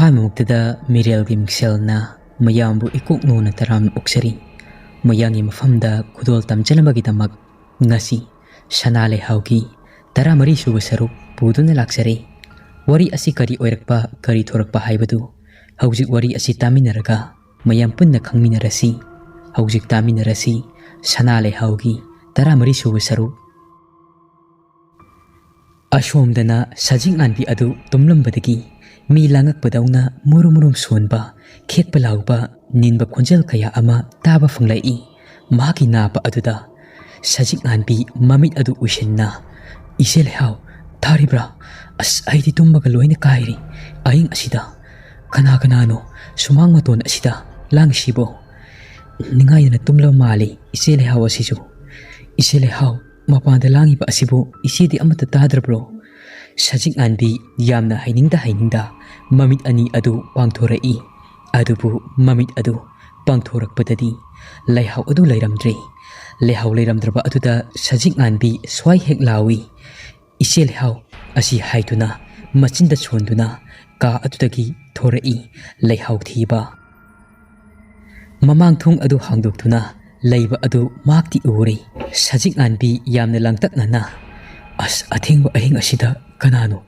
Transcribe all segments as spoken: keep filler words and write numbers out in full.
ꯑꯍꯥꯟꯕꯃꯛꯇꯗ ꯃꯤꯔꯦꯜꯒꯤ ꯃꯤꯡꯁꯦꯜꯅ ꯃꯌꯥꯝꯕꯨ ꯏꯀꯣꯛ ꯅꯣꯟꯅ ꯇꯔꯥꯝꯅ ꯑꯣꯛꯆꯔꯤ꯫ ꯃꯌꯥꯝꯒꯤ ꯃꯐꯝꯗ ꯈꯨꯗꯣꯜ ꯇꯝꯖꯅꯕꯒꯤꯗꯃꯛ ꯉꯁꯤ ꯁꯅꯥ ꯂꯩꯍꯥꯎꯒꯤ ꯇꯔꯥꯃꯔꯤ ꯁꯨꯕ ꯁꯔꯨꯛ ꯄꯨꯗꯨꯅ ꯂꯥꯛꯆꯔꯦ꯫ ꯋꯥꯔꯤ ꯑꯁꯤ ꯀꯔꯤ ꯑꯣꯏꯔꯛꯄ, ꯀꯔꯤ ꯊꯣꯔꯛꯄ ꯍꯥꯏꯕꯗꯨ ꯍꯧꯖꯤꯛ ꯋꯥꯔꯤ ꯑꯁꯤ ꯇꯥꯃꯤꯟꯅꯔꯒ ꯃꯌꯥꯝ ꯄꯨꯟꯅ ꯈꯪꯃꯤꯟꯅꯔꯁꯤ꯫ ꯍꯧꯖꯤꯛ ꯇꯥꯃꯤꯟꯅꯔꯁꯤ ꯁꯅꯥ ꯂꯩꯍꯥꯎꯒꯤ ꯇꯔꯥꯃꯔꯤ ꯁꯨꯕ ꯁꯔꯨꯛ꯫ ꯑꯁꯣꯝꯗꯅ ꯁꯖꯤꯛ ꯉꯥꯟꯕꯤ ꯑꯗꯨ ꯇꯨꯝꯂꯝꯕꯗꯒꯤ ꯃꯤ ꯂꯥꯡꯉꯛꯄꯗꯧꯅ ꯃꯨꯔꯨꯝ ꯃꯨꯔꯨꯝ ꯁꯣꯟꯕ, ꯈꯦꯛꯄ ꯂꯥꯎꯕ, ꯅꯤꯟꯕ ꯈꯣꯟꯖꯦꯜ ꯀꯌꯥ ꯑꯃ ꯇꯥꯕ ꯐꯪꯂꯛꯏ꯫ ꯃꯍꯥꯛꯀꯤ ꯅꯥꯕ ꯑꯗꯨꯗ ꯁꯖꯤꯛ ꯉꯥꯟꯕꯤ ꯃꯃꯤꯠ ꯑꯗꯨ ꯎꯏꯁꯤꯟꯅ, "ꯏꯆꯦ ꯂꯩꯍꯥꯎ, ꯇꯥꯔꯤꯕ꯭ꯔꯥ? ꯑꯁ, ꯑꯩꯗꯤ ꯇꯨꯝꯕꯒ ꯂꯣꯏꯅ ꯀꯥꯏꯔꯦ꯫ ꯑꯍꯤꯡ ꯑꯁꯤꯗ ꯀꯅꯥ ꯀꯅꯥꯅꯣ ꯁꯨꯃꯥꯡ ꯃꯇꯣꯟ ꯑꯁꯤꯗ ꯂꯥꯡꯉꯤꯁꯤꯕꯣ? ꯅꯤꯡꯉꯥꯏꯗꯅ ꯇꯨꯝꯂꯕ ꯃꯥꯜꯂꯤ ꯏꯆꯦ ꯂꯩꯍꯥꯎ ꯑꯁꯤꯁꯨ꯫ ꯏꯆꯦ ꯂꯩꯍꯥꯎ, ꯃꯄꯥꯟꯗ ꯂꯥꯡꯉꯤꯕ ꯑꯁꯤꯕꯨ ꯏꯆꯦꯗꯤ ꯑꯃꯠꯇ ꯇꯥꯗ꯭ꯔꯕ꯭ꯔꯣ?" ꯁꯖꯤꯛ ꯉꯥꯟꯕꯤ ꯌꯥꯝꯅ ꯍꯩꯅꯤꯡꯗ ꯍꯩꯅꯤꯡꯗ ꯃꯃꯤꯠ ꯑꯅꯤ ꯑꯗꯨ ꯄꯥꯡꯊꯣꯔꯛꯏ꯫ ꯑꯗꯨꯕꯨ ꯃꯃꯤꯠ ꯑꯗꯨ ꯄꯥꯡꯊꯣꯔꯛꯄꯗꯗꯤ ꯂꯩꯍꯥꯎ ꯑꯗꯨ ꯂꯩꯔꯝꯗ꯭ꯔꯦ꯫ ꯂꯩꯍꯥꯎ ꯂꯩꯔꯝꯗ꯭ꯔꯕ ꯑꯗꯨꯗ ꯁꯖꯤꯛ ꯉꯥꯟꯕꯤ ꯁ꯭ꯋꯥꯏ ꯍꯦꯛ ꯂꯥꯎꯏ, "ꯏꯆꯦ ꯂꯩꯍꯥꯎ" ꯑꯁꯤ ꯍꯥꯏꯗꯨꯅ ꯃꯆꯤꯟꯗ ꯁꯣꯟꯗꯨꯅ ꯀꯥ ꯑꯗꯨꯗꯒꯤ ꯊꯣꯔꯛꯏ ꯂꯩꯍꯥꯎ ꯊꯤꯕ꯫ ꯃꯃꯥꯡ ꯊꯣꯡ ꯑꯗꯨ ꯍꯥꯡꯗꯣꯛꯇꯨꯅ ꯂꯩꯕ ꯑꯗꯨ ꯃꯍꯥꯛꯇꯤ ꯎꯔꯦ꯫ ꯁꯖꯤꯛ ꯉꯥꯟꯕꯤ ꯌꯥꯝꯅ ꯂꯥꯡꯇꯛꯅꯅ, "ꯑꯁ, ꯑꯊꯦꯡꯕ ꯑꯍꯤꯡ ꯑꯁꯤꯗ ꯀꯅꯥꯅꯣ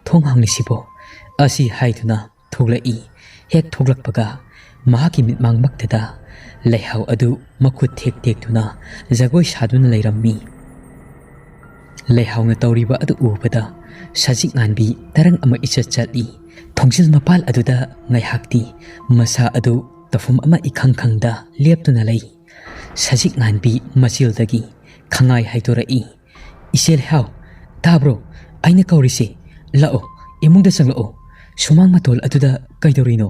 ꯊꯣꯡ ꯍꯥꯡꯂꯤꯁꯤꯕꯣ?" ꯑꯁꯤ ꯍꯥꯏꯗꯨꯅ ꯊꯣꯛꯂꯛꯏ꯫ ꯍꯦꯛ ꯊꯣꯛꯂꯛꯄꯒ ꯃꯍꯥꯛꯀꯤ ꯃꯤꯠꯃꯥꯡꯃꯛꯇꯗ ꯂꯩꯍꯥꯎ ꯑꯗꯨ ꯃꯈꯨꯠ ꯊꯦꯛ ꯊꯦꯛꯇꯨꯅ ꯖꯒꯣꯏ ꯁꯥꯗꯨꯅ ꯂꯩꯔꯝꯃꯤ꯫ ꯂꯩꯍꯥꯎꯅ ꯇꯧꯔꯤꯕ ꯑꯗꯨ ꯎꯕꯗ ꯁꯖꯤꯛ ꯉꯥꯟꯕꯤ ꯇꯔꯪ ꯑꯃ ꯏꯆꯠ ꯆꯠꯂꯤ꯫ ꯊꯣꯡꯖꯤꯜ ꯃꯄꯥꯜ ꯑꯗꯨꯗ ꯉꯥꯏꯍꯥꯛꯇꯤ ꯃꯁꯥ ꯑꯗꯨ ꯇꯧꯐꯝ ꯑꯃ ꯏꯈꯪ ꯈꯪꯗ ꯂꯦꯞꯇꯨꯅ ꯂꯩ꯫ ꯁꯖꯤꯛ ꯉꯥꯟꯕꯤ ꯃꯆꯤꯜꯗꯒꯤ ꯈꯪꯉꯥꯏ ꯍꯥꯏꯗꯣꯔꯛꯏ, "ꯏꯆꯦ ꯂꯩꯍꯥꯎ, ꯇꯥꯕ꯭ꯔꯣ? ꯑꯩꯅ ꯀꯧꯔꯤꯁꯦ꯫ ꯂꯥꯛꯑꯣ, ꯏꯃꯨꯡꯗ ꯆꯪꯂꯛꯑꯣ꯫ ꯁꯨꯃꯥꯡ ꯃꯇꯣꯜ ꯑꯗꯨꯗ ꯀꯩꯗꯧꯔꯤꯅꯣ?"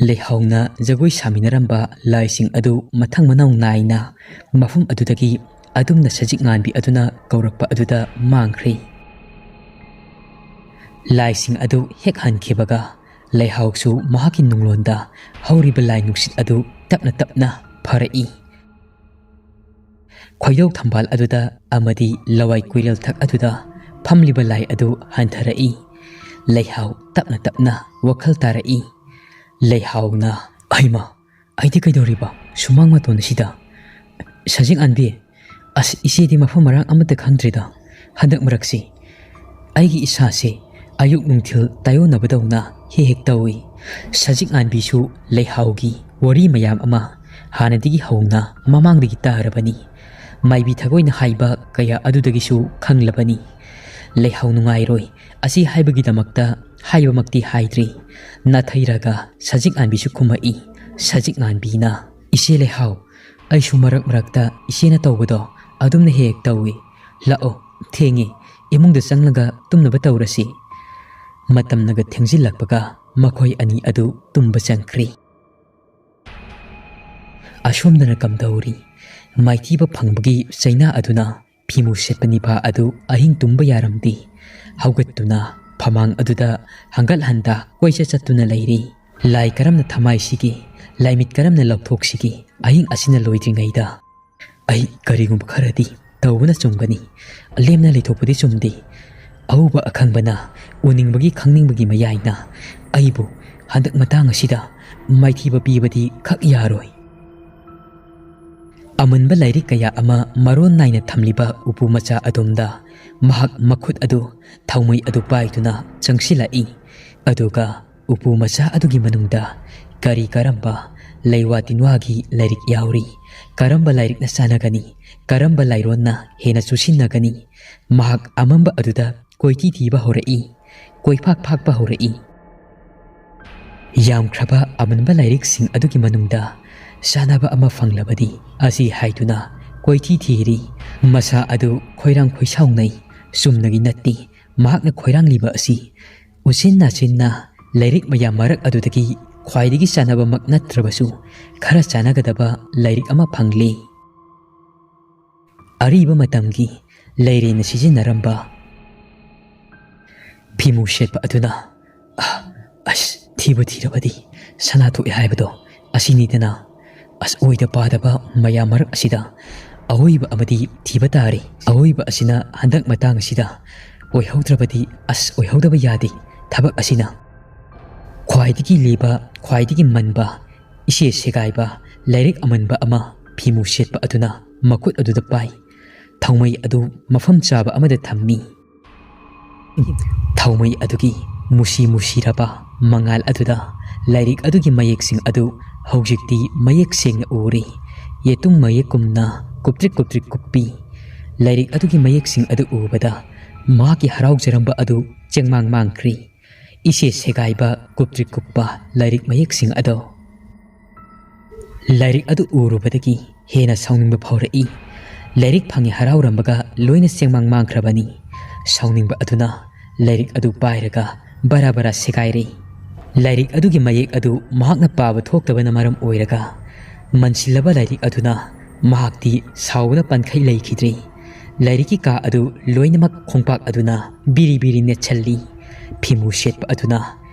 ꯂꯩꯍꯥꯎꯅ ꯖꯒꯣꯏ ꯁꯥꯃꯤꯟꯅꯔꯝꯕ ꯂꯥꯏꯁꯤꯡ ꯑꯗꯨ ꯃꯊꯪ ꯃꯅꯥꯎ ꯅꯥꯏꯅ ꯃꯐꯝ ꯑꯗꯨꯗꯒꯤ ꯑꯗꯨꯝꯅ ꯁꯖꯤꯛ ꯉꯥꯟꯕꯤ ꯑꯗꯨꯅ ꯀꯧꯔꯛꯄ ꯑꯗꯨꯗ ꯃꯥꯡꯈ꯭ꯔꯦ꯫ ꯂꯥꯏꯁꯤꯡ ꯑꯗꯨ ꯍꯦꯛ ꯍꯟꯈꯤꯕꯒ ꯂꯩꯍꯥꯎꯁꯨ ꯃꯍꯥꯛꯀꯤ ꯅꯨꯡꯂꯣꯟꯗ ꯍꯧꯔꯤꯕ ꯂꯥꯏ ꯅꯨꯡꯁꯤꯠ ꯑꯗꯨ ꯇꯞꯅ ꯇꯞꯅ ꯐꯔꯛꯏ꯫ ꯈꯣꯏꯗꯧ ꯊꯝꯕꯥꯜ ꯑꯗꯨꯗ ꯑꯃꯗꯤ ꯂꯋꯥꯏ ꯀꯨꯏꯔꯦꯜꯊꯛ ꯑꯗꯨꯗ ꯐꯝꯂꯤꯕ ꯂꯥꯏ ꯑꯗꯨ ꯍꯟꯊꯔꯛꯏ꯫ ꯂꯩꯍꯥꯎ ꯇꯞꯅ ꯇꯞꯅ ꯋꯥꯈꯜ ꯇꯥꯔꯛꯏ꯫ ꯂꯩꯍꯥꯎꯅ, "ꯍꯩꯃꯥ, ꯑꯩꯗꯤ ꯀꯩꯗꯧꯔꯤꯕ ꯁꯨꯃꯥꯡ ꯃꯇꯣꯟ ꯑꯁꯤꯗ? ꯁꯖꯤꯛ ꯉꯥꯟꯕꯤ, ꯑꯁ, ꯏꯆꯦꯗꯤ ꯃꯐꯝ ꯃꯔꯥꯡ ꯑꯃꯠꯇ ꯈꯪꯗ꯭ꯔꯤꯗ꯫ ꯍꯟꯗꯛ ꯃꯔꯛꯁꯤ ꯑꯩꯒꯤ ꯏꯁꯥꯁꯦ ꯑꯌꯨꯛ ꯅꯨꯡꯊꯤꯜ ꯇꯥꯏꯌꯣꯟꯅꯕꯗꯧꯅ ꯍꯦꯛ ꯍꯦꯛ ꯇꯧꯏ꯫" ꯁꯖꯤꯛ ꯉꯥꯟꯕꯤꯁꯨ ꯂꯩꯍꯥꯎꯒꯤ ꯋꯥꯔꯤ ꯃꯌꯥꯝ ꯑꯃ ꯍꯥꯟꯅꯗꯒꯤ ꯍꯧꯅ ꯃꯃꯥꯡꯗꯒꯤ ꯇꯥꯔꯕꯅꯤ꯫ ꯃꯥꯏꯕꯤ ꯊꯒꯣꯏꯅ ꯍꯥꯏꯕ ꯀꯌꯥ ꯑꯗꯨꯗꯒꯤꯁꯨ ꯈꯪꯂꯕꯅꯤ꯫ ꯂꯩꯍꯥꯎ ꯅꯨꯡꯉꯥꯏꯔꯣꯏ ꯑꯁꯤ ꯍꯥꯏꯕꯒꯤꯗꯃꯛꯇ ꯍꯥꯏꯕꯃꯛꯇꯤ ꯍꯥꯏꯗ꯭ꯔꯤ꯫ ꯅꯥꯊꯩꯔꯒ ꯁꯖꯤꯛ ꯉꯥꯟꯕꯤꯁꯨ ꯈꯨꯝꯃꯛꯏ꯫ ꯁꯖꯤꯛ ꯉꯥꯟꯕꯤꯅ, "ꯏꯆꯦ ꯂꯩꯍꯥꯎ, ꯑꯩꯁꯨ ꯃꯔꯛ ꯃꯔꯛꯇ ꯏꯆꯦꯅ ꯇꯧꯕꯗꯣ ꯑꯗꯨꯝꯅ ꯍꯦꯛ ꯍꯦꯛ ꯇꯧꯏ꯫ ꯂꯥꯛꯑꯣ, ꯊꯦꯡꯉꯦ, ꯏꯃꯨꯡꯗ ꯆꯪꯂꯒ ꯇꯨꯝꯅꯕ ꯇꯧꯔꯁꯤ꯫" ꯃꯇꯝꯅꯒ ꯊꯦꯡꯖꯤꯜꯂꯛꯄꯒ ꯃꯈꯣꯏ ꯑꯅꯤ ꯑꯗꯨ ꯇꯨꯝꯕ ꯆꯪꯈ꯭ꯔꯤ꯫ ꯑꯁꯣꯝꯗꯅ ꯀꯝꯗꯧꯔꯤ? ꯃꯥꯏꯊꯤꯕ ꯐꯪꯕꯒꯤ ꯆꯩꯅꯥ ꯑꯗꯨꯅ ꯐꯤꯃꯨ ꯁꯦꯠꯄ ꯅꯤꯄꯥ ꯑꯗꯨ ꯑꯍꯤꯡ ꯇꯨꯝꯕ ꯌꯥꯔꯝꯗꯦ꯫ ꯍꯧꯒꯠꯇꯨꯅ ꯐꯃꯥꯡ ꯑꯗꯨꯗ ꯍꯪꯒꯠ ꯍꯟꯗ ꯀꯣꯏꯆꯠ ꯆꯠꯇꯨꯅ ꯂꯩꯔꯤ꯫ ꯂꯥꯏ ꯀꯔꯝꯅ ꯊꯃꯥꯏꯁꯤꯒꯦ, ꯂꯥꯏꯃꯤꯠ ꯀꯔꯝꯅ ꯂꯧꯊꯣꯛꯁꯤꯒꯦ, ꯑꯍꯤꯡ ꯑꯁꯤꯅ ꯂꯣꯏꯗ꯭ꯔꯤꯉꯩꯗ꯫ ꯑꯩ ꯀꯔꯤꯒꯨꯝꯕ ꯈꯔꯗꯤ ꯇꯧꯕꯅ ꯆꯨꯝꯒꯅꯤ꯫ ꯂꯦꯝꯅ ꯂꯩꯊꯣꯛꯄꯗꯤ ꯆꯨꯝꯗꯦ꯫ ꯑꯎꯕ ꯑꯈꯪꯕꯅ ꯎꯅꯤꯡꯕꯒꯤ ꯈꯪꯅꯤꯡꯕꯒꯤ ꯃꯌꯥꯏꯅ ꯑꯩꯕꯨ ꯍꯟꯗꯛ ꯃꯇꯥꯡ ꯑꯁꯤꯗ ꯃꯥꯏꯊꯤꯕ ꯄꯤꯕꯗꯤ ꯈꯛ ꯌꯥꯔꯣꯏ꯫ ꯑꯃꯟꯕ ꯂꯥꯏꯔꯤꯛ ꯀꯌꯥ ꯑꯃ ꯃꯔꯣꯟ ꯅꯥꯏꯅ ꯊꯝꯂꯤꯕ ꯎꯄꯨ ꯃꯆꯥ ꯑꯗꯣꯝꯗ ꯃꯍꯥꯛ ꯃꯈꯨꯠ ꯑꯗꯨ ꯊꯥꯎꯃꯩ ꯑꯗꯨ ꯄꯥꯏꯗꯨꯅ ꯆꯪꯁꯤꯜꯂꯛꯏ꯫ ꯑꯗꯨꯒ ꯎꯄꯨ ꯃꯆꯥ ꯑꯗꯨꯒꯤ ꯃꯅꯨꯡꯗ ꯀꯔꯤ ꯀꯔꯝꯕ ꯂꯩꯋꯥ ꯇꯤꯟꯋꯥꯒꯤ ꯂꯥꯏꯔꯤꯛ ꯌꯥꯎꯔꯤ? ꯀꯔꯝꯕ ꯂꯥꯏꯔꯤꯛꯅ ꯆꯥꯟꯅꯒꯅꯤ? ꯀꯔꯝꯕ ꯂꯥꯏꯔꯣꯟꯅ ꯍꯦꯟꯅ ꯆꯨꯁꯤꯟꯅꯒꯅꯤ? ꯃꯍꯥꯛ ꯑꯃꯝꯕ ꯑꯗꯨꯗ ꯀꯣꯏꯊꯤ ꯊꯤꯕ ꯍꯧꯔꯛꯏ, ꯀꯣꯏꯐꯥꯛ ꯐꯥꯛꯄ ꯍꯧꯔꯛꯏ꯫ ꯌꯥꯝꯈ꯭ꯔꯕ ꯑꯃꯟꯕ ꯂꯥꯏꯔꯤꯛꯁꯤꯡ ꯑꯗꯨꯒꯤ ꯃꯅꯨꯡꯗ ꯆꯥꯅꯕ ꯑꯃ ꯐꯪꯂꯕꯗꯤ ꯑꯁꯤ ꯍꯥꯏꯗꯨꯅ ꯀꯣꯏꯊꯤ ꯊꯤꯔꯤ꯫ ꯃꯁꯥ ꯑꯗꯨ ꯈꯣꯏꯔꯥꯡ ꯈꯣꯏꯁꯥꯎꯅꯩ꯫ ꯆꯨꯝꯅꯒꯤ ꯅꯠꯇꯦ ꯃꯍꯥꯛꯅ ꯈꯣꯏꯔꯥꯡꯂꯤꯕ ꯑꯁꯤ꯫ ꯎꯆꯤꯟ ꯅꯥꯆꯤꯟꯅ ꯂꯥꯏꯔꯤꯛ ꯃꯌꯥꯝ ꯃꯔꯛ ꯑꯗꯨꯗꯒꯤ ꯈ꯭ꯋꯥꯏꯗꯒꯤ ꯆꯥꯅꯕꯃꯛ ꯅꯠꯇ꯭ꯔꯕꯁꯨ ꯈꯔ ꯆꯥꯅꯒꯗꯕ ꯂꯥꯏꯔꯤꯛ ꯑꯃ ꯐꯪꯂꯦ꯫ ꯑꯔꯤꯕ ꯃꯇꯝꯒꯤ ꯂꯩꯔꯦꯅ ꯁꯤꯖꯤꯟꯅꯔꯝꯕ ꯐꯤꯃꯨ ꯁꯦꯠꯄ ꯑꯗꯨꯅ, "ꯑ, ꯑꯁ, ꯊꯤꯕꯨ ꯊꯤꯔꯕꯗꯤ ꯁꯅꯥ ꯊꯣꯛꯑꯦ ꯍꯥꯏꯕꯗꯣ ꯑꯁꯤꯅꯤꯗꯅ꯫ ꯑꯁ, ꯑꯣꯏꯗ ꯄꯥꯗꯕ ꯃꯌꯥꯝ ꯃꯔꯛ ꯑꯁꯤꯗ ꯑꯑꯣꯏꯕ ꯑꯃꯗꯤ ꯊꯤꯕ ꯇꯥꯔꯦ꯫ ꯑꯑꯣꯏꯕ ꯑꯁꯤꯅ ꯍꯟꯗꯛ ꯃꯇꯥꯡ ꯑꯁꯤꯗ ꯑꯣꯏꯍꯧꯗ꯭ꯔꯕꯗꯤ ꯑꯁ ꯑꯣꯏꯍꯧꯗꯕ ꯌꯥꯗꯦ꯫ ꯊꯕꯛ ꯑꯁꯤꯅ꯫ ꯈ꯭ꯋꯥꯏꯗꯒꯤ ꯂꯤꯕ, ꯈ꯭ꯋꯥꯏꯗꯒꯤ ꯃꯟꯕ, ꯏꯁꯦ ꯁꯦꯒꯥꯏꯕ ꯂꯥꯏꯔꯤꯛ ꯑꯃꯟꯕ ꯑꯃ ꯐꯤꯃꯨ ꯁꯦꯠꯄ ꯑꯗꯨꯅ ꯃꯈꯨꯠ ꯑꯗꯨꯗ ꯄꯥꯏ꯫ ꯊꯥꯎꯃꯩ ꯑꯗꯨ ꯃꯐꯝ ꯆꯥꯕ ꯑꯃꯗ ꯊꯝꯃꯤ꯫ ꯊꯥꯎꯃꯩ ꯑꯗꯨꯒꯤ ꯃꯨꯁꯤ ꯃꯨꯁꯤꯔꯕ ꯃꯉꯥꯜ ꯑꯗꯨꯗ ꯂꯥꯏꯔꯤꯛ ꯑꯗꯨꯒꯤ ꯃꯌꯦꯛꯁꯤꯡ ꯑꯗꯨ ꯍꯧꯖꯤꯛꯇꯤ ꯃꯌꯦꯛ ꯁꯦꯡꯅ ꯎꯔꯦ꯫ ꯌꯦꯇꯨꯝ ꯃꯌꯦꯛꯀꯨꯝꯅ ꯀꯨꯞꯇ꯭ꯔꯤꯛ ꯀꯨꯞꯇ꯭ꯔꯤꯛ ꯀꯨꯞꯄꯤ꯫ ꯂꯥꯏꯔꯤꯛ ꯑꯗꯨꯒꯤ ꯃꯌꯦꯛꯁꯤꯡ ꯑꯗꯨ ꯎꯕꯗ ꯃꯍꯥꯛꯀꯤ ꯍꯔꯥꯎꯖꯔꯝꯕ ꯑꯗꯨ ꯆꯦꯡꯃꯥꯡ ꯃꯥꯡꯈ꯭ꯔꯦ꯫ ꯏꯁꯦ ꯁꯦꯒꯥꯏꯕ ꯀꯨꯞꯇ꯭ꯔꯤꯛ ꯀꯨꯞꯄ ꯂꯥꯏꯔꯤꯛ ꯃꯌꯦꯛꯁꯤꯡ ꯑꯗꯣ꯫ ꯂꯥꯏꯔꯤꯛ ꯑꯗꯨ ꯎꯔꯨꯕꯗꯒꯤ ꯍꯦꯟꯅ ꯁꯥꯎꯅꯤꯡꯕ ꯐꯥꯎꯔꯛꯏ꯫ ꯂꯥꯏꯔꯤꯛ ꯐꯪꯉꯦ ꯍꯔꯥꯎꯔꯝꯕꯒ ꯂꯣꯏꯅ ꯆꯦꯡꯃꯥꯡ ꯃꯥꯡꯈ꯭ꯔꯕꯅꯤ꯫ ꯁꯥꯎꯅꯤꯡꯕ ꯑꯗꯨꯅ ꯂꯥꯏꯔꯤꯛ ꯑꯗꯨ ꯄꯥꯏꯔꯒ ꯕꯔꯥ ꯕꯔꯥ ꯁꯦꯒꯥꯏꯔꯦ꯫ ꯂꯥꯏꯔꯤꯛ ꯑꯗꯨꯒꯤ ꯃꯌꯦꯛ ꯑꯗꯨ ꯃꯍꯥꯛꯅ ꯄꯥꯕ ꯊꯣꯛꯇꯕꯅ ꯃꯔꯝ ꯑꯣꯏꯔꯒ ꯃꯟꯁꯤꯜꯂꯕ ꯂꯥꯏꯔꯤꯛ ꯑꯗꯨꯅ ꯃꯍꯥꯛꯇꯤ ꯁꯥꯎꯕꯅ ꯄꯟꯈꯩ ꯂꯩꯈꯤꯗ꯭ꯔꯦ꯫ ꯂꯥꯏꯔꯤꯛꯀꯤ ꯀꯥ ꯑꯗꯨ ꯂꯣꯏꯅꯃꯛ ꯈꯣꯡꯄꯥꯛ ꯑꯗꯨꯅ ꯕꯤꯔꯤ ꯕꯤꯔꯤ ꯅꯦꯠꯁꯜꯂꯤ꯫ ꯐꯤꯃꯨ ꯁꯦꯠꯄ ꯑꯗꯨꯅ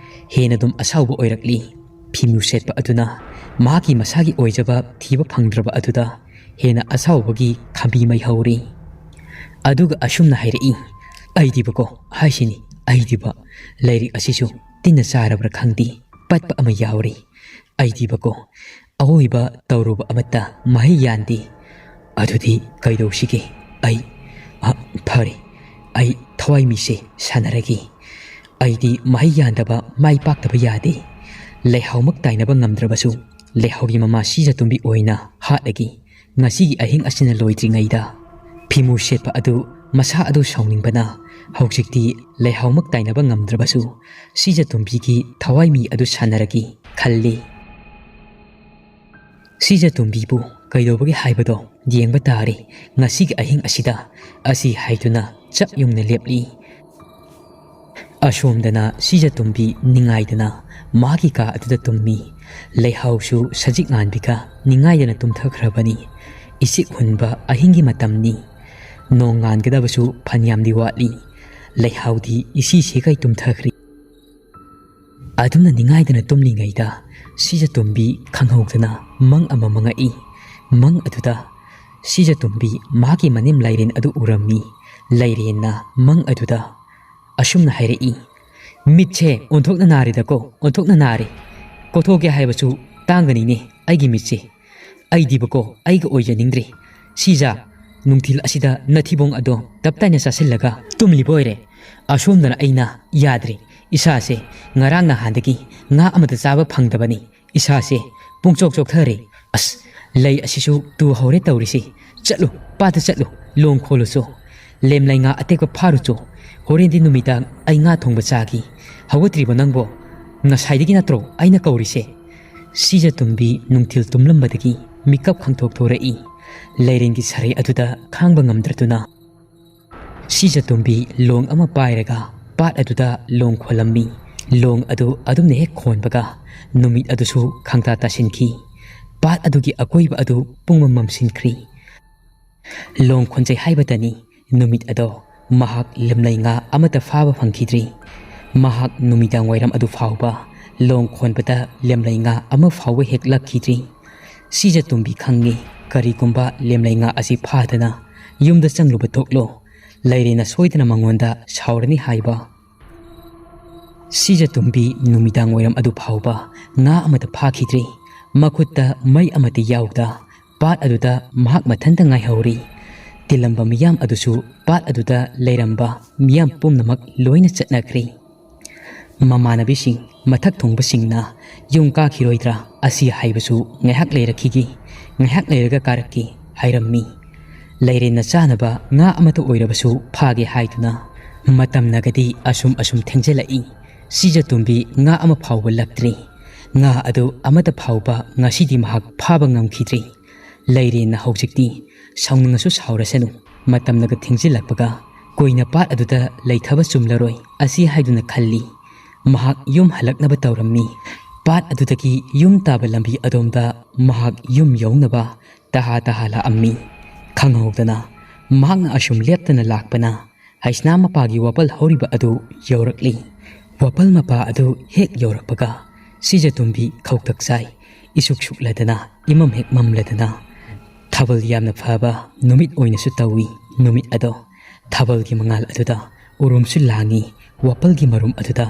ꯍꯦꯟꯅ ꯑꯗꯨꯝ ꯑꯁꯥꯎꯕ ꯑꯣꯏꯔꯛꯂꯤ꯫ ꯐꯤꯃꯨ ꯁꯦꯠꯄ ꯑꯗꯨꯅ ꯃꯍꯥꯛꯀꯤ ꯃꯁꯥꯒꯤ ꯑꯣꯏꯖꯕ ꯊꯤꯕ ꯐꯪꯗ꯭ꯔꯕ ꯑꯗꯨꯗ ꯍꯦꯟꯅ ꯑꯁꯥꯎꯕꯒꯤ ꯈꯥꯝꯕꯤ ꯃꯩ ꯍꯧꯔꯤ꯫ ꯑꯗꯨꯒ ꯑꯁꯨꯝꯅ ꯍꯥꯏꯔꯛꯏ, "ꯑꯩꯗꯤꯕꯀꯣ ꯍꯥꯏꯁꯤꯅꯤ, ꯑꯩꯗꯤꯕ ꯂꯥꯏꯔꯤꯛ ꯑꯁꯤꯁꯨ ꯇꯤꯟꯅ ꯆꯥꯔꯕ꯭ꯔꯥ ꯈꯪꯗꯦ, ꯄꯠꯄ ꯑꯃ ꯌꯥꯎꯔꯤ꯫ ꯑꯩꯗꯤꯕꯀꯣ ꯑꯋꯣꯏꯕ ꯇꯧꯔꯨꯕ ꯑꯃꯠꯇ ꯃꯍꯩ ꯌꯥꯟꯗꯦ꯫ ꯑꯗꯨꯗꯤ ꯀꯩꯗꯧꯁꯤꯒꯦ? ꯑꯩ, ꯑ, ꯐꯔꯦ, ꯑꯩ ꯊꯋꯥꯏ ꯃꯤꯁꯦ ꯁꯥꯟꯅꯔꯒꯦ꯫ ꯑꯩꯗꯤ ꯃꯍꯩ ꯌꯥꯟꯗꯕ ꯃꯥꯏ ꯄꯥꯛꯇꯕ ꯌꯥꯗꯦ꯫ ꯂꯩꯍꯥꯎꯃꯛ ꯇꯥꯏꯅꯕ ꯉꯝꯗ꯭ꯔꯕꯁꯨ ꯂꯩꯍꯥꯎꯒꯤ ꯃꯃꯥ ꯁꯤꯖꯇꯣꯝꯕꯤ ꯑꯣꯏꯅ ꯍꯥꯠꯂꯒꯦ꯫ ꯉꯁꯤꯒꯤ ꯑꯍꯤꯡ ꯑꯁꯤꯅ ꯂꯣꯏꯗ꯭ꯔꯤꯉꯩꯗ ꯐꯤꯃꯨ ꯁꯦꯠꯄ ꯑꯗꯨ ꯃꯁꯥ ꯑꯗꯨ ꯁꯥꯎꯅꯤꯡꯕꯅ ꯍꯧꯖꯤꯛꯇꯤ ꯂꯩꯍꯥꯎꯃꯛ ꯇꯥꯏꯅꯕ ꯉꯝꯗ꯭ꯔꯕꯁꯨ ꯁꯤꯖꯇꯣꯝꯕꯤꯒꯤ ꯊꯋꯥꯏ ꯃꯤ ꯑꯗꯨ ꯁꯥꯟꯅꯔꯒꯦ ꯈꯜꯂꯤ꯫ ꯁꯤꯖꯇꯣꯝꯕꯤꯕꯨ ꯀꯩꯗꯧꯕꯒꯤ ꯍꯥꯏꯕꯗꯣ ꯌꯦꯡꯕ ꯇꯥꯔꯦ꯫ ꯉꯁꯤꯒꯤ ꯑꯍꯤꯡ ꯑꯁꯤꯗ" ꯑꯁꯤ ꯍꯥꯏꯗꯨꯅ ꯆꯞ ꯌꯨꯡꯅ ꯂꯦꯞꯂꯤ꯫ ꯑꯁꯣꯝꯗꯅ ꯁꯤꯖꯇꯣꯝꯕꯤ ꯅꯤꯡꯉꯥꯏꯗꯅ ꯃꯥꯒꯤ ꯀꯥ ꯑꯗꯨꯗ ꯇꯨꯝꯃꯤ꯫ ꯂꯩꯍꯥꯎꯁꯨ ꯁꯖꯤꯛ ꯉꯥꯟꯕꯤꯒ ꯅꯤꯡꯉꯥꯏꯗꯅ ꯇꯨꯝꯊꯈ꯭ꯔꯕꯅꯤ꯫ ꯏꯁꯤꯛ ꯍꯨꯟꯕ ꯑꯍꯤꯡꯒꯤ ꯃꯇꯝꯅꯤ꯫ ꯅꯣꯡ ꯉꯥꯟꯒꯗꯕꯁꯨ ꯐꯅꯌꯥꯝꯗꯤ ꯋꯥꯠꯂꯤ꯫ ꯂꯩꯍꯥꯎꯗꯤ ꯏꯁꯤ ꯁꯤꯒꯩ ꯇꯨꯝꯊꯈ꯭ꯔꯤ꯫ ꯑꯗꯨꯝꯅ ꯅꯤꯡꯉꯥꯏꯗꯅ ꯇꯨꯝꯂꯤꯉꯩꯗ ꯁꯤꯖꯇꯣꯝꯕꯤ ꯈꯪꯍꯧꯗꯅ ꯃꯪ ꯑꯃ ꯃꯪꯉꯛꯏ꯫ ꯃꯪ ꯑꯗꯨꯗ ꯁꯤꯖꯇꯣꯝꯕꯤ ꯃꯍꯥꯛꯀꯤ ꯃꯅꯦꯝ ꯂꯥꯏꯔꯦꯟ ꯑꯗꯨ ꯎꯔꯝꯃꯤ꯫ ꯂꯥꯏꯔꯦꯟꯅ ꯃꯪ ꯑꯗꯨꯗ ꯑꯁꯨꯝꯅ ꯍꯥꯏꯔꯛꯏ, ꯃꯤꯠꯁꯦ ꯑꯣꯟꯊꯣꯛꯅ ꯅꯥꯔꯦꯗꯀꯣ, ꯑꯣꯟꯊꯣꯛꯅ ꯅꯥꯔꯦ꯫ ꯀꯣꯊꯣꯛꯀꯦ ꯍꯥꯏꯕꯁꯨ ꯇꯥꯡꯒꯅꯤꯅꯦ ꯑꯩꯒꯤ ꯃꯤꯠꯁꯦ꯫ ꯑꯩꯗꯤꯕꯀꯣ, ꯑꯩꯒ ꯑꯣꯏꯖꯅꯤꯡꯗ꯭ꯔꯦ꯫ ꯁꯤꯖ, ꯅꯨꯡꯊꯤꯜ ꯑꯁꯤꯗ ꯅꯊꯤꯕꯣꯡ ꯑꯗꯣ ꯇꯞ ꯇꯥꯏꯅ ꯆꯥꯁꯤꯜꯂꯒ ꯇꯨꯝꯂꯤꯕ ꯑꯣꯏꯔꯦ꯫ ꯑꯁꯣꯝꯗꯅ ꯑꯩꯅ ꯌꯥꯗ꯭ꯔꯦ, ꯏꯁꯥꯁꯦ ꯉꯔꯥꯡ ꯅꯍꯥꯟꯗꯒꯤ ꯉꯥ ꯑꯃꯇ ꯆꯥꯕ ꯐꯪꯗꯕꯅꯤ꯫ ꯏꯁꯥꯁꯦ ꯄꯨꯡꯆꯣꯛ ꯆꯣꯛꯊꯔꯦ꯫ ꯑꯁ, ꯂꯩ ꯑꯁꯤꯁꯨ ꯇꯨ ꯍꯧꯔꯦ ꯇꯧꯔꯤꯁꯤ꯫ ꯆꯠꯂꯨ, ꯄꯥꯠꯇ ꯆꯠꯂꯨ, ꯂꯣꯡ ꯈꯣꯜꯂꯨꯆꯣ꯫ ꯂꯦꯝꯂꯩ ꯉꯥ ꯑꯇꯦꯛꯄ ꯐꯥꯔꯨꯆꯣ꯫ ꯍꯣꯔꯦꯟꯗꯤ ꯅꯨꯃꯤꯗꯥꯡ ꯑꯩ ꯉꯥ ꯊꯣꯡꯕ ꯆꯥꯒꯦ꯫ ꯍꯧꯒꯠꯇ꯭ꯔꯤꯕꯣ ꯅꯪꯕꯣ? ꯉꯁꯥꯏꯗꯒꯤ ꯅꯠꯇ꯭ꯔꯣ ꯑꯩꯅ ꯀꯧꯔꯤꯁꯦ? ꯁꯤꯖꯇꯣꯝꯕꯤ ꯅꯨꯡꯊꯤꯜ ꯇꯨꯝꯂꯝꯕꯗꯒꯤ ꯃꯤꯀꯞ ꯈꯪꯊꯣꯛ ꯊꯣꯔꯛꯏ꯫ ꯂꯩꯔꯦꯟꯒꯤ ꯁꯔꯩ ꯑꯗꯨꯗ ꯈꯥꯡꯕ ꯉꯝꯗ꯭ꯔꯗꯨꯅ ꯁꯤꯖꯇꯣꯝꯕꯤ ꯂꯣꯡ ꯑꯃ ꯄꯥꯏꯔꯒ ꯄꯥꯠ ꯑꯗꯨꯗ ꯂꯣꯡ ꯈꯣꯜꯂꯝꯃꯤ꯫ ꯂꯣꯡ ꯑꯗꯨ ꯑꯗꯨꯝꯅ ꯍꯦꯛ ꯈꯣꯟꯕꯒ ꯅꯨꯃꯤꯠ ꯑꯗꯨꯁꯨ ꯈꯪꯇꯥ ꯇꯥꯁꯤꯟꯈꯤ꯫ ꯄꯥꯠ ꯑꯗꯨꯒꯤ ꯑꯀꯣꯏꯕ ꯑꯗꯨ ꯄꯨꯡꯃꯝ ꯃꯝꯁꯤꯟꯈ꯭ꯔꯤ꯫ ꯂꯣꯡ ꯈꯣꯟꯖꯩ ꯍꯥꯏꯕꯇꯅꯤ, ꯅꯨꯃꯤꯠ ꯑꯗꯣ ꯃꯍꯥꯛ ꯂꯦꯝꯂꯩ ꯉꯥ ꯑꯃꯠꯇ ꯐꯥꯕ ꯐꯪꯈꯤꯗ꯭ꯔꯤ꯫ ꯃꯍꯥꯛ ꯅꯨꯃꯤꯗꯥꯡ ꯋꯥꯏꯔꯝ ꯑꯗꯨ ꯐꯥꯎꯕ ꯂꯣꯡ ꯈꯣꯟꯕꯗ ꯂꯦꯝꯂꯩ ꯉꯥ ꯑꯃ ꯐꯥꯎꯕ ꯍꯦꯛ ꯂꯛꯈꯤꯗ꯭ꯔꯤ꯫ ꯁꯤꯖꯇꯣꯝꯕꯤ ꯈꯪꯉꯤ, ꯀꯔꯤꯒꯨꯝꯕ ꯂꯦꯝꯂꯩ ꯉꯥ ꯑꯁꯤ ꯐꯥꯗꯅ ꯌꯨꯝꯗ ꯆꯪꯂꯨꯕ ꯊꯣꯛꯂꯣ, ꯂꯩꯔꯦꯅ ꯁꯣꯏꯗꯅ ꯃꯉꯣꯟꯗ ꯁꯥꯎꯔꯅꯤ ꯍꯥꯏꯕ꯫ ꯁꯤꯖꯇꯣꯝꯕꯤ ꯅꯨꯃꯤꯗꯥꯡ ꯋꯥꯏꯔꯝ ꯑꯗꯨ ꯐꯥꯎꯕ ꯉꯥ ꯑꯃꯠꯇ ꯐꯥꯈꯤꯗ꯭ꯔꯤ꯫ ꯃꯈꯨꯠꯇ ꯃꯩ ꯑꯃꯠꯇ ꯌꯥꯎꯗ ꯄꯥꯠ ꯑꯗꯨꯗ ꯃꯍꯥꯛ ꯃꯊꯟꯇ ꯉꯥꯏꯍꯧꯔꯤ꯫ ꯇꯤꯜꯂꯝꯕ ꯃꯤꯌꯥꯝ ꯑꯗꯨꯁꯨ ꯄꯥꯠ ꯑꯗꯨꯗ ꯂꯩꯔꯝꯕ ꯃꯤꯌꯥꯝ ꯄꯨꯝꯅꯃꯛ ꯂꯣꯏꯅ ꯆꯠꯅꯈ꯭ꯔꯦ꯫ ꯃꯃꯥꯟꯅꯕꯤꯁꯤꯡ, ꯃꯊꯛ ꯊꯣꯡꯕꯁꯤꯡꯅ "ꯌꯨꯝ ꯀꯥꯈꯤꯔꯣꯏꯗ꯭ꯔꯥ? ꯑꯁꯤ ꯍꯥꯏꯕꯁꯨ ꯉꯥꯏꯍꯥꯛ ꯂꯩꯔꯛꯈꯤꯒꯦ, ꯉꯥꯏꯍꯥꯛ ꯂꯩꯔꯒ ꯀꯥꯔꯛꯀꯦ" ꯍꯥꯏꯔꯝꯃꯤ꯫ ꯂꯩꯔꯦꯟꯅ ꯆꯥꯅꯕ ꯉꯥ ꯑꯃꯠꯇ ꯑꯣꯏꯔꯕꯁꯨ ꯐꯥꯒꯦ ꯍꯥꯏꯗꯨꯅ ꯃꯇꯝꯅꯒꯗꯤ ꯑꯁꯨꯝ ꯑꯁꯨꯝ ꯊꯦꯡꯖꯤꯜꯂꯛꯏ꯫ ꯁꯤꯖꯇꯣꯝꯕꯤ ꯉꯥ ꯑꯃ ꯐꯥꯎꯕ ꯂꯛꯇ꯭ꯔꯤ꯫ ꯉꯥ ꯑꯗꯨ ꯑꯃꯠꯇ ꯐꯥꯎꯕ ꯉꯁꯤꯗꯤ ꯃꯍꯥꯛ ꯐꯥꯕ ꯉꯝꯈꯤꯗ꯭ꯔꯤ꯫ ꯂꯩꯔꯦꯟꯅ ꯍꯧꯖꯤꯛꯇꯤ ꯁꯥꯎꯅꯤꯡꯉꯁꯨ ꯁꯥꯎꯔꯁꯅꯨ, ꯃꯇꯝꯅꯒ ꯊꯦꯡꯖꯤꯜꯂꯛꯄꯒ ꯀꯨꯏꯅ ꯄꯥꯠ ꯑꯗꯨꯗ ꯂꯩꯊꯕ ꯆꯨꯝꯂꯔꯣꯏ ꯑꯁꯤ ꯍꯥꯏꯗꯨꯅ ꯈꯜꯂꯤ꯫ ꯃꯍꯥꯛ ꯌꯨꯝ ꯍꯜꯂꯛꯅꯕ ꯇꯧꯔꯝꯃꯤ꯫ ꯄꯥꯠ ꯑꯗꯨꯗꯒꯤ ꯌꯨꯝ ꯇꯥꯕ ꯂꯝꯕꯤ ꯑꯗꯣꯝꯗ ꯃꯍꯥꯛ ꯌꯨꯝ ꯌꯧꯅꯕ ꯇꯍꯥ ꯇꯍꯥ ꯂꯥꯛꯑꯝꯃꯤ꯫ ꯈꯪꯍꯧꯗꯅ ꯃꯍꯥꯛꯅ ꯑꯁꯨꯝ ꯂꯦꯞꯇꯅ ꯂꯥꯛꯄꯅ ꯍꯩꯁꯅꯥ ꯃꯄꯥꯒꯤ ꯋꯥꯄꯜ ꯍꯧꯔꯤꯕ ꯑꯗꯨ ꯌꯧꯔꯛꯂꯤ꯫ ꯋꯥꯄꯜ ꯃꯄꯥ ꯑꯗꯨ ꯍꯦꯛ ꯌꯧꯔꯛꯄꯒ ꯁꯤꯖꯇꯣꯝꯕꯤ ꯈꯧꯇꯛ ꯆꯥꯏ꯫ ꯏꯁꯨꯛ ꯁꯨꯛꯂꯗꯅ, ꯏꯃꯝ ꯍꯦꯛ ꯃꯝꯂꯗꯅ ꯊꯥꯕꯜ ꯌꯥꯝꯅ ꯐꯕ ꯅꯨꯃꯤꯠ ꯑꯣꯏꯅꯁꯨ ꯇꯧꯏ꯫ ꯅꯨꯃꯤꯠ ꯑꯗꯣ ꯊꯥꯕꯜꯒꯤ ꯃꯉꯥꯜ ꯑꯗꯨꯗ ꯎꯔꯨꯝꯁꯨ ꯂꯥꯡꯏ꯫ ꯋꯥꯄꯜꯒꯤ ꯃꯔꯨꯝ ꯑꯗꯨꯗ꯫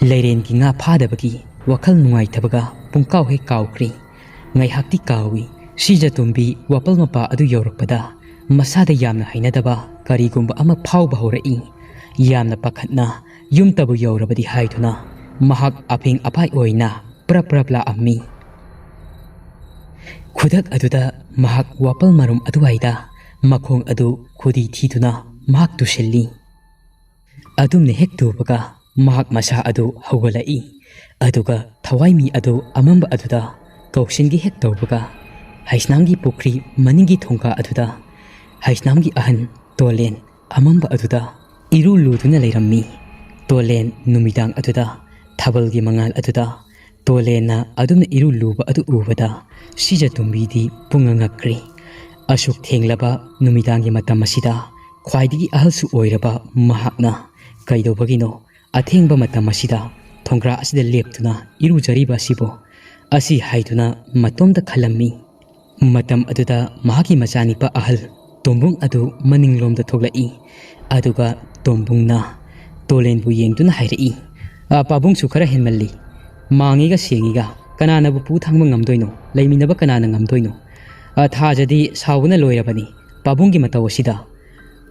ꯂꯩꯔꯦꯟꯒꯤ ꯉꯥ ꯐꯥꯗꯕꯒꯤ ꯋꯥꯈꯜ ꯅꯨꯡꯉꯥꯏꯇꯕꯒ ꯄꯨꯡꯀꯥꯎ ꯍꯦꯛ ꯀꯥꯎꯈ꯭ꯔꯦ꯫ ꯉꯥꯏꯍꯥꯛꯇꯤ ꯀꯥꯎꯏ꯫ ꯁꯤꯖꯇꯣꯝꯕꯤ ꯋꯥꯄꯜ ꯃꯄꯥ ꯑꯗꯨ ꯌꯧꯔꯛꯄꯗ ꯃꯁꯥꯗ ꯌꯥꯝꯅ ꯍꯩꯅꯗꯕ ꯀꯔꯤꯒꯨꯝꯕ ꯑꯃ ꯐꯥꯎꯕ ꯍꯧꯔꯛꯏ꯫ ꯌꯥꯝꯅ ꯄꯥꯈꯠꯅ ꯌꯨꯝꯇꯕꯨ ꯌꯧꯔꯕꯗꯤ ꯍꯥꯏꯗꯨꯅ ꯃꯍꯥꯛ ꯑꯐꯤꯡ ꯑꯐꯥꯏ ꯑꯣꯏꯅ ꯄ꯭ꯔꯞ ꯄ꯭ꯔꯞ ꯂꯥꯛꯑꯝꯃꯤ꯫ ꯈꯨꯗꯛ ꯑꯗꯨꯗ ꯃꯍꯥꯛ ꯋꯥꯄꯜ ꯃꯔꯨꯝ ꯑꯗꯨꯋꯥꯏꯗ ꯃꯈꯣꯡ ꯑꯗꯨ ꯈꯨꯗꯤ ꯊꯤꯗꯨꯅ ꯃꯍꯥꯛ ꯇꯨꯁꯤꯜꯂꯤ꯫ ꯑꯗꯨꯝꯅ ꯍꯦꯛ ꯇꯨꯕꯒ ꯃꯍꯥꯛ ꯃꯁꯥ ꯑꯗꯨ ꯍꯧꯒꯠꯂꯛꯏ꯫ ꯑꯗꯨꯒ ꯊꯋꯥꯏꯃꯤ ꯑꯗꯨ ꯑꯃꯝꯕ ꯑꯗꯨꯗ ꯀꯧꯁꯤꯟꯒꯦ ꯍꯦꯛ ꯇꯧꯕꯒ ꯍꯩꯁꯅꯥꯝꯒꯤ ꯄꯨꯈ꯭ꯔꯤ ꯃꯅꯤꯡꯒꯤ ꯊꯣꯡꯒꯥ ꯑꯗꯨꯗ ꯍꯩꯁꯅꯥꯝꯒꯤ ꯑꯍꯟ ꯇꯣꯂꯦꯟ ꯑꯃꯝꯕ ꯑꯗꯨꯗ ꯏꯔꯨ ꯂꯨꯗꯨꯅ ꯂꯩꯔꯝꯃꯤ꯫ ꯇꯣꯂꯦꯟ ꯅꯨꯃꯤꯗꯥꯡ ꯑꯗꯨꯗ ꯊꯥꯕꯜꯒꯤ ꯃꯉꯥꯜ ꯑꯗꯨꯗ ꯇꯣꯂꯦꯟꯅ ꯑꯗꯨꯝꯅ ꯏꯔꯨ ꯂꯨꯕ ꯑꯗꯨ ꯎꯕꯗ ꯁꯤꯖꯇꯣꯝꯕꯤꯗꯤ ꯄꯨꯡꯉꯛ ꯉꯛꯈ꯭ꯔꯦ꯫ ꯑꯁꯨꯛ ꯊꯦꯡꯂꯕ ꯅꯨꯃꯤꯗꯥꯡꯒꯤ ꯃꯇꯝ ꯑꯁꯤꯗ ꯈ꯭ꯋꯥꯏꯗꯒꯤ ꯑꯍꯜꯁꯨ ꯑꯣꯏꯔꯕ ꯃꯍꯥꯛꯅ ꯀꯩꯗꯧꯕꯒꯤꯅꯣ ꯑꯊꯦꯡꯕ ꯃꯇꯝ ꯑꯁꯤꯗ ꯊꯣꯡꯒ꯭ꯔꯥ ꯑꯁꯤꯗ ꯂꯦꯞꯇꯨꯅ ꯏꯔꯨꯖꯔꯤꯕ ꯑꯁꯤꯕꯨ? ꯑꯁꯤ ꯍꯥꯏꯗꯨꯅ ꯃꯇꯣꯝꯇ ꯈꯜꯂꯝꯃꯤ꯫ ꯃꯇꯝ ꯑꯗꯨꯗ ꯃꯍꯥꯛꯀꯤ ꯃꯆꯥꯅꯤꯄꯥ ꯑꯍꯜ ꯇꯣꯝꯕꯨꯡ ꯑꯗꯨ ꯃꯅꯤꯡꯂꯣꯝꯗ ꯊꯣꯛꯂꯛꯏ꯫ ꯑꯗꯨꯒ ꯇꯣꯝꯕꯨꯡꯅ ꯇꯣꯂꯦꯟꯕꯨ ꯌꯦꯡꯗꯨꯅ ꯍꯥꯏꯔꯛꯏ, "ꯑ, ꯄꯥꯕꯨꯡꯁꯨ ꯈꯔ ꯍꯦꯟꯃꯜꯂꯤ꯫ ꯃꯥꯡꯉꯤꯒ ꯁꯦꯡꯉꯤꯒ ꯀꯅꯥꯅꯕꯨ ꯄꯨ ꯊꯥꯡꯕ ꯉꯝꯗꯣꯏꯅꯣ? ꯂꯩꯃꯤꯟꯅꯕ ꯀꯅꯥꯅ ꯉꯝꯗꯣꯏꯅꯣ? ꯑ, ꯊꯥꯖꯗꯤ ꯁꯥꯎꯕꯅ ꯂꯣꯏꯔꯕꯅꯤ ꯄꯥꯕꯨꯡꯒꯤ ꯃꯇꯧ ꯑꯁꯤꯗ꯫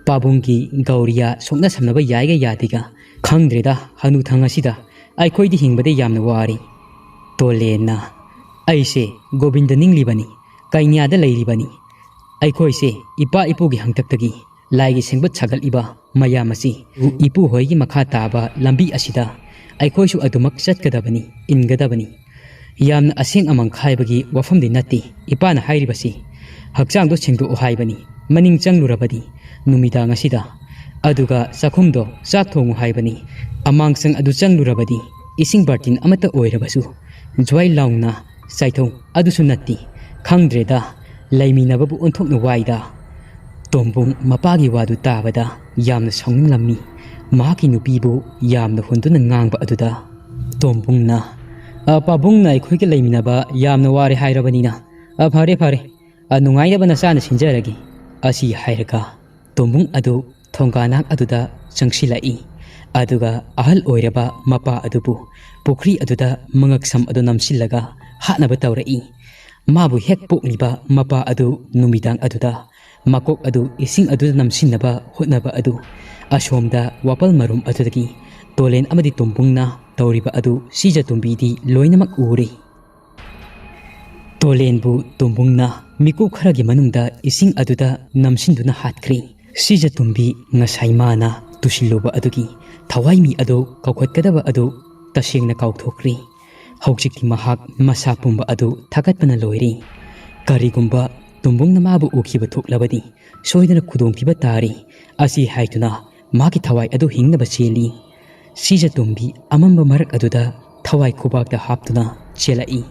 ꯄꯥꯕꯨꯡꯒꯤ ꯒꯧꯔꯤꯌꯥ ꯁꯣꯛꯅ ꯁꯝꯅꯕ ꯌꯥꯏꯒ ꯌꯥꯗꯦꯒ ꯈꯪꯗ꯭ꯔꯦꯗ꯫ ꯍꯅꯨꯊꯪ ꯑꯁꯤꯗ ꯑꯩꯈꯣꯏꯗꯤ ꯍꯤꯡꯕꯗ ꯌꯥꯝꯅ ꯋꯥꯔꯤ꯫" ꯇꯣꯂꯦꯟꯅ, "ꯑꯩꯁꯦ ꯒꯣꯕꯤꯟꯗ ꯅꯤꯡꯂꯤꯕꯅꯤ, ꯀꯩꯅ꯭ꯌꯥꯗ ꯂꯩꯔꯤꯕꯅꯤ꯫ ꯑꯩꯈꯣꯏꯁꯦ ꯏꯄꯥ ꯏꯄꯨꯒꯤ ꯍꯪꯇꯛꯇꯒꯤ ꯂꯥꯏꯒꯤ ꯁꯦꯝꯒꯠ ꯁꯥꯒꯠꯂꯤꯕ ꯃꯌꯥꯝ ꯑꯁꯤ ꯏꯄꯨ ꯍꯣꯏꯒꯤ ꯃꯈꯥ ꯇꯥꯕ ꯂꯝꯕꯤ ꯑꯁꯤꯗ ꯑꯩꯈꯣꯏꯁꯨ ꯑꯗꯨꯃꯛ ꯆꯠꯀꯗꯕꯅꯤ, ꯏꯟꯒꯗꯕꯅꯤ꯫ ꯌꯥꯝꯅ ꯑꯁꯦꯡ ꯑꯃꯥꯡ ꯈꯥꯏꯕꯒꯤ ꯋꯥꯐꯝꯗꯤ ꯅꯠꯇꯦ ꯏꯄꯥꯅ ꯍꯥꯏꯔꯤꯕꯁꯤ꯫ ꯍꯛꯆꯥꯡꯗꯣ ꯁꯦꯡꯗꯣꯛꯑꯣ ꯍꯥꯏꯕꯅꯤ ꯃꯅꯤꯡ ꯆꯪꯂꯨꯔꯕꯗꯤ ꯅꯨꯃꯤꯗꯥꯡ ꯑꯁꯤꯗ꯫ ꯑꯗꯨꯒ ꯆꯥꯛꯈꯨꯝꯗꯣ ꯆꯥꯛ ꯊꯣꯡꯉꯨ ꯍꯥꯏꯕꯅꯤ꯫ ꯑꯃꯥꯡꯁꯪ ꯑꯗꯨ ꯆꯪꯂꯨꯔꯕꯗꯤ ꯏꯁꯤꯡ ꯕꯥꯔꯇꯤꯟ ꯑꯃꯠꯇ ꯑꯣꯏꯔꯕꯁꯨ ꯖ꯭ꯋꯥꯏ ꯂꯥꯎꯅ ꯆꯥꯏꯊꯧ꯫ ꯑꯗꯨꯁꯨ ꯅꯠꯇꯦ꯫ ꯈꯪꯗ꯭ꯔꯦꯗ, ꯂꯩꯃꯤꯟꯅꯕꯕꯨ ꯑꯣꯟꯊꯣꯛꯅ ꯋꯥꯏꯗ꯫" ꯇꯣꯝꯕꯨꯡ ꯃꯄꯥꯒꯤ ꯋꯥꯗꯨ ꯇꯥꯕꯗ ꯌꯥꯝꯅ ꯁꯥꯎꯅꯤꯡꯂꯝꯃꯤ꯫ ꯃꯍꯥꯛꯀꯤ ꯅꯨꯄꯤꯕꯨ ꯌꯥꯝꯅ ꯍꯨꯟꯗꯨꯅ ꯉꯥꯡꯕ ꯑꯗꯨꯗ ꯇꯣꯝꯕꯨꯡꯅ, "ꯑ, ꯄꯥꯕꯨꯡꯅ ꯑꯩꯈꯣꯏꯒ ꯂꯩꯃꯤꯟꯅꯕ ꯌꯥꯝꯅ ꯋꯥꯔꯦ ꯍꯥꯏꯔꯕꯅꯤꯅ, ꯑ, ꯐꯔꯦ, ꯐꯔꯦ, ꯑ, ꯅꯨꯡꯉꯥꯏꯅꯕ ꯅꯆꯥꯅ ꯁꯤꯟꯖꯔꯒꯦ꯫" ꯑꯁꯤ ꯍꯥꯏꯔꯒ ꯇꯣꯝꯕꯨꯡ ꯑꯗꯨ ꯊꯣꯡꯒꯥ ꯅꯥꯛ ꯑꯗꯨꯗ ꯆꯪꯁꯤꯜꯂꯛꯏ꯫ ꯑꯗꯨꯒ ꯑꯍꯜ ꯑꯣꯏꯔꯕ ꯃꯄꯥ ꯑꯗꯨꯕꯨ ꯄꯨꯈ꯭ꯔꯤ ꯑꯗꯨꯗ ꯃꯉꯛꯁꯝ ꯑꯗꯨ ꯅꯝꯁꯤꯜꯂꯒ ꯍꯥꯠꯅꯕ ꯇꯧꯔꯛꯏ꯫ ꯃꯥꯕꯨ ꯍꯦꯛ ꯄꯣꯛꯂꯤꯕ ꯃꯄꯥ ꯑꯗꯨ ꯅꯨꯃꯤꯗꯥꯡ ꯑꯗꯨꯗ ꯃꯀꯣꯛ ꯑꯗꯨ ꯏꯁꯤꯡ ꯑꯗꯨꯗ ꯅꯝꯁꯤꯟꯅꯕ ꯍꯣꯠꯅꯕ ꯑꯗꯨ ꯑꯁꯣꯝꯗ ꯋꯥꯄꯜ ꯃꯔꯨꯝ ꯑꯗꯨꯗꯒꯤ ꯇꯣꯂꯦꯟ ꯑꯃꯗꯤ ꯇꯣꯝꯕꯨꯡꯅ ꯇꯧꯔꯤꯕ ꯑꯗꯨ ꯁꯤꯖꯇꯣꯝꯕꯤꯗꯤ ꯂꯣꯏꯅꯃꯛ ꯎꯔꯤ꯫ ꯇꯣꯂꯦꯟꯕꯨ ꯇꯣꯝꯕꯨꯡꯅ ꯃꯤꯀꯨꯞ ꯈꯔꯒꯤ ꯃꯅꯨꯡꯗ ꯏꯁꯤꯡ ꯑꯗꯨꯗ ꯅꯝꯁꯤꯟꯗꯨꯅ ꯍꯥꯠꯈ꯭ꯔꯤ꯫ ꯁꯤꯖꯇꯣꯝꯕꯤ ꯉꯁꯥꯏ ꯃꯥꯅ ꯇꯨꯁꯤꯜꯂꯨꯕ ꯑꯗꯨꯒꯤ ꯊꯋꯥꯏ ꯃꯤ ꯑꯗꯨ ꯀꯧꯈꯠꯀꯗꯕ ꯑꯗꯨ ꯇꯁꯦꯡꯅ ꯀꯥꯎꯊꯣꯛꯈ꯭ꯔꯤ꯫ ꯍꯧꯖꯤꯛꯇꯤ ꯃꯍꯥꯛ ꯃꯁꯥ ꯄꯨꯝꯕ ꯑꯗꯨ ꯊꯥꯒꯠꯄꯅ ꯂꯣꯏꯔꯦ꯫ ꯀꯔꯤꯒꯨꯝꯕ ꯇꯣꯝꯕꯨꯡꯅ ꯃꯥꯕꯨ ꯎꯈꯤꯕ ꯊꯣꯛꯂꯕꯗꯤ ꯁꯣꯏꯗꯅ ꯈꯨꯗꯣꯡꯊꯤꯕ ꯇꯥꯔꯤ꯫ ꯑꯁꯤ ꯍꯥꯏꯗꯨꯅ ꯃꯥꯒꯤ ꯊꯋꯥꯏ ꯑꯗꯨ ꯍꯤꯡꯅꯕ ꯆꯦꯜꯂꯤ꯫ ꯁꯤꯖꯇꯣꯝꯕꯤ ꯑꯃꯝꯕ ꯃꯔꯛ ꯑꯗꯨꯗ ꯊꯋꯥꯏ ꯈꯨꯕꯥꯛꯇ ꯍꯥꯞꯇꯨꯅ ꯆꯦꯜꯂꯛꯏ꯫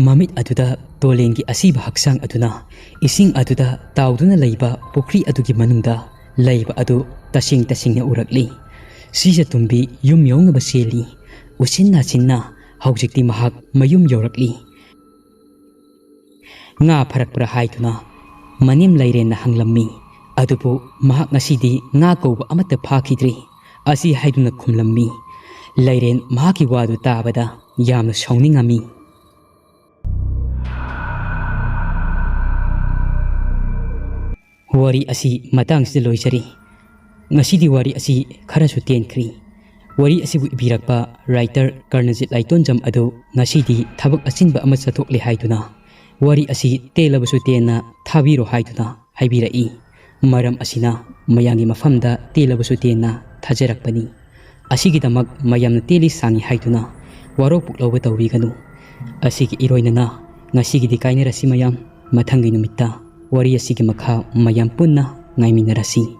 ꯃꯃꯤꯠ ꯑꯗꯨꯗ ꯇꯣꯂꯦꯟꯒꯤ ꯑꯁꯤꯕ ꯍꯛꯆꯥꯡ ꯑꯗꯨꯅ ꯏꯁꯤꯡ ꯑꯗꯨꯗ ꯇꯥꯎꯗꯨꯅ ꯂꯩꯕ ꯄꯨꯈ꯭ꯔꯤ ꯑꯗꯨꯒꯤ ꯃꯅꯨꯡꯗ ꯂꯩꯕ ꯑꯗꯨ ꯇꯁꯦꯡ ꯇꯁꯦꯡꯅ ꯎꯔꯛꯂꯤ꯫ ꯁꯤꯖꯇꯣꯝꯕꯤ ꯌꯨꯝ ꯌꯧꯅꯕ ꯆꯦꯜꯂꯤ꯫ ꯎꯆꯤꯟ ꯅꯥꯆꯤꯟꯅ ꯍꯧꯖꯤꯛꯇꯤ ꯃꯍꯥꯛ ꯃꯌꯨꯝ ꯌꯧꯔꯛꯂꯤ꯫ ꯉꯥ ꯐꯥꯔꯛꯄ꯭ꯔꯥ ꯍꯥꯏꯗꯨꯅ ꯃꯅꯦꯝ ꯂꯩꯔꯦꯟꯅ ꯍꯪꯂꯝꯃꯤ꯫ ꯑꯗꯨꯕꯨ ꯃꯍꯥꯛ ꯉꯁꯤꯗꯤ ꯉꯥ ꯀꯧꯕ ꯑꯃꯠꯇ ꯐꯥꯈꯤꯗ꯭ꯔꯤ꯫ ꯑꯁꯤ ꯍꯥꯏꯗꯨꯅ ꯈꯨꯝꯂꯝꯃꯤ꯫ ꯂꯩꯔꯦꯟ ꯃꯍꯥꯛꯀꯤ ꯋꯥꯗꯨ ꯇꯥꯕꯗ ꯌꯥꯝꯅ ꯁꯥꯎꯅꯤꯡꯉꯝꯃꯤ꯫ ꯋꯥꯔꯤ ꯑꯁꯤ ꯃꯇꯥꯡꯁꯤꯗ ꯂꯣꯏꯖꯔꯤ꯫ ꯉꯁꯤꯗꯤ ꯋꯥꯔꯤ ꯑꯁꯤ ꯈꯔꯁꯨ ꯇꯦꯟꯈ꯭ꯔꯤ꯫ ꯋꯥꯔꯤ ꯑꯁꯤꯕꯨ ꯏꯕꯤꯔꯛꯄ writer ꯀꯔꯅꯖꯤꯠ ꯂꯥꯏꯇꯣꯟꯖꯝ ꯑꯗꯨ ꯉꯁꯤꯗꯤ ꯊꯕꯛ ꯑꯆꯤꯟꯕ ꯑꯃ ꯆꯠꯊꯣꯛꯂꯦ ꯍꯥꯏꯗꯨꯅ ꯋꯥꯔꯤ ꯑꯁꯤ ꯇꯦꯜꯂꯕꯁꯨ ꯇꯦꯟꯅ ꯊꯥꯕꯤꯔꯣ ꯍꯥꯏꯗꯨꯅ ꯍꯥꯏꯕꯤꯔꯛꯏ꯫ ꯃꯔꯝ ꯑꯁꯤꯅ ꯃꯌꯥꯝꯒꯤ ꯃꯐꯝꯗ ꯇꯦꯜꯂꯕꯁꯨ ꯇꯦꯟꯅ ꯊꯥꯖꯔꯛꯄꯅꯤ꯫ ꯑꯁꯤꯒꯤꯗꯃꯛ ꯃꯌꯥꯝꯅ ꯇꯦꯜꯂꯤ ꯁꯥꯡꯉꯤ ꯍꯥꯏꯗꯨꯅ ꯋꯥꯔꯧ ꯄꯨꯛꯂꯧꯕ ꯇꯧꯕꯤꯒꯅꯨ꯫ ꯑꯁꯤꯒꯤ ꯏꯔꯣꯏꯅꯅ ꯉꯁꯤꯒꯤꯗꯤ ꯀꯥꯏꯅꯔꯁꯤ ꯃꯌꯥꯝ꯫ ꯃꯊꯪꯒꯤ ꯅꯨꯃꯤꯠꯇ ꯋꯥꯔꯤ ꯑꯁꯤꯒꯤ ꯃꯈꯥ ꯃꯌꯥꯝ ꯄꯨꯟꯅ ꯉꯥꯏꯃꯤꯟꯅꯔꯁꯤ꯫